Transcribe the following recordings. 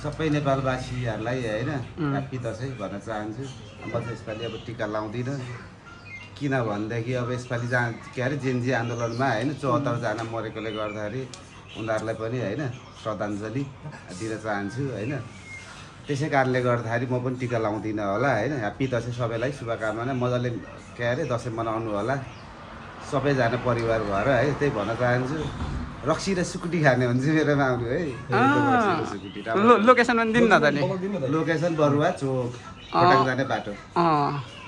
सबै नेपालवासीहरूलाई होइन ह्याप्पी दसैँ भन्न चाहन्छु। म चाहिँ यसपालि अब टिका लाउँदिनँ किनभनेदेखि अब यसपालि जहाँ के अरे जेएनजी आन्दोलनमा होइन 74 जना मरेकोले गर्दाखेरि उनीहरूलाई पनि होइन श्रद्धाञ्जली दिन चाहन्छु होइन। त्यसै कारणले गर्दाखेरि म पनि टिका लाउँदिनँ होला होइन। ह्याप्पी दसैँ सबैलाई शुभकामना। मजाले के अरे दसैँ मनाउनु होला सबैजना परिवार भएर है त्यही भन्न चाहन्छु। रक्सी र सुकुटी खाने भने चाहिँ मेरोमा आउनु है। लोकेसन पनि दिनु न त नि। लोकेसन बरुवा चोक फटाक जाने बाटो।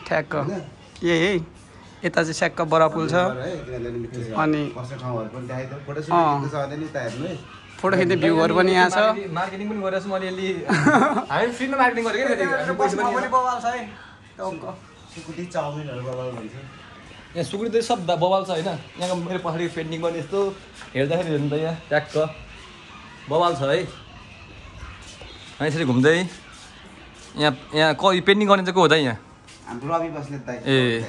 ठ्याक्क यही है। यता चाहिँ स्याक्क बरापुल छ अनि फोटो खिच्ने भ्यूहरू पनि यहाँ छ। मार्केटिङ पनि गरेको छु मैले अलि हामी फ्रीमा मार्केटिङ गरेको सुकुटी चाउमिनहरू बवाल भन्छ। यहाँ सुकुटी चाहिँ सब बवाल छ होइन। यहाँको मेरो पछाडि पेन्टिङ गर्ने यस्तो हेर्दाखेरि हेर्नु त यहाँ ट्याक्क बवाल छ है। अनि यसरी घुम्दै यहाँ पेन्टिङ गर्ने चाहिँ को हो त यहाँ? हाम्रो रवि बस्नेत दाइ। ए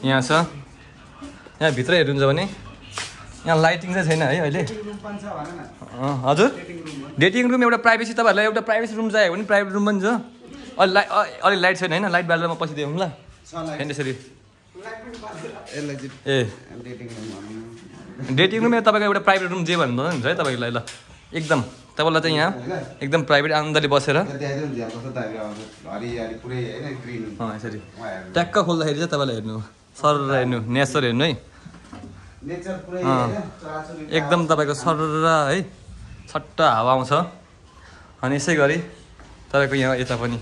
यहाँ छ। यहाँ भित्र हेर्नुहुन्छ भने यहाँ लाइटिङ चाहिँ छैन है अहिले। हजुर डेटिङ रुम एउटा प्राइभेसी तपाईँहरूलाई एउटा प्राइभेसी रुम चाहियो भने प्राइभेट रुम पनि छ। अलि लाइट छैन होइन। लाइट बालेर म पछि दिउँ ल होइन यसरी। ए डेटिङ रुम तपाईँको एउटा प्राइभेट रुम जे भन्नु हुन्छ है तपाईँलाई ल एकदम तपाईँलाई चाहिँ यहाँ एकदम प्राइभेट आनन्दले बसेर यसरी ट्याक्क खोल्दाखेरि चाहिँ तपाईँलाई हेर्नु सर हेर्नु नेचर हेर्नु है एकदम तपाईँको सर है सट्टा हावा आउँछ। अनि यसै गरी तपाईँको यहाँ यता पनि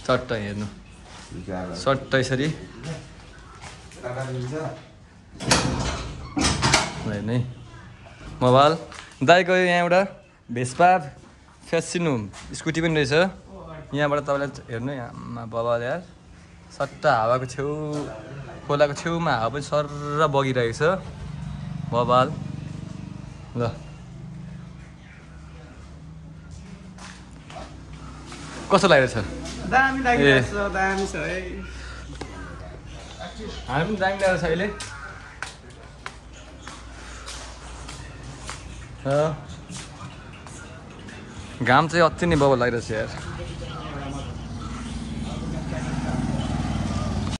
चट्ट हेर्नु सट्ट यसरी हेर्नु है मोबाइल दाइको यहाँ एउटा भेस्पा फेसिनो स्कुटी पनि रहेछ। यहाँबाट तपाईँलाई हेर्नु यहाँ बबाल यार सट्टा हावाको छेउ खोलाको छेउमा हावा पनि सरर बगिरहेको छ बबाल ल। कस्तो लागिरहेछ? दामी लागिरहेछ दामी छ है। हामी पनि दामी लागेको छ अहिले। घाम चाहिँ अति नै बबाल लागिरहेछ यार।